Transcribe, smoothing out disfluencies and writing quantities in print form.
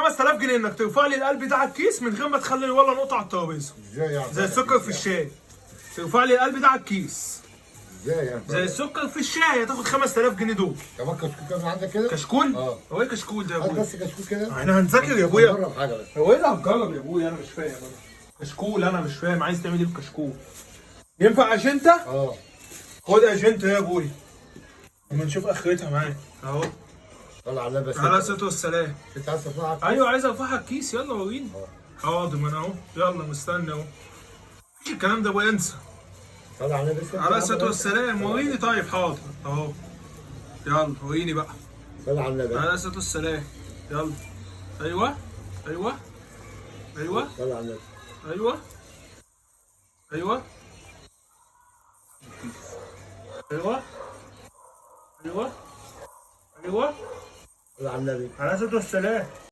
5000 جنيه انك ترفع لي القلب ده على الكيس من غير ما تخلي ولا نقطة على الترابيزة. ازاي يعني؟ زي السكر في الشاي. ترفع لي القلب ده على الكيس. ازاي يعني؟ زي السكر في الشاي، هتاخد 5000 جنيه دول. طب هات كشكول كده من عندك كده. كشكول؟ اه. هو ايه كشكول ده يا هات ابويا؟ بس كشكول كده. احنا هنذاكر يا ابويا. نجرب حاجة بس. هو ايه اللي هنجرب يا ابويا؟ انا مش فاهم، انا كشكول انا مش فاهم عايز تعمل ايه بكشكول؟ ينفع اجنتا؟ اه. خد اجنتا يا ابويا. اما نشوف اخرتها معاك اهو. طلع على بس. على الصلاة والسلام. انت عايز ترفعها؟ ايوه عايز ارفعها الكيس، يلا وريني. حاضر، ما انا اهو، يلا مستني اهو. مفيش الكلام ده يا ابويا، انسى. طلع على بس. على الصلاة والسلام، وريني. طيب حاضر اهو، يلا وريني بقى. طلع على النبي. على الصلاة والسلام، يلا. ايوه ايوه ايوه. طلع على النبي. ايوه ايوه ايوه ايوه ايوه. طلع على النبي. على الصلاة والسلام.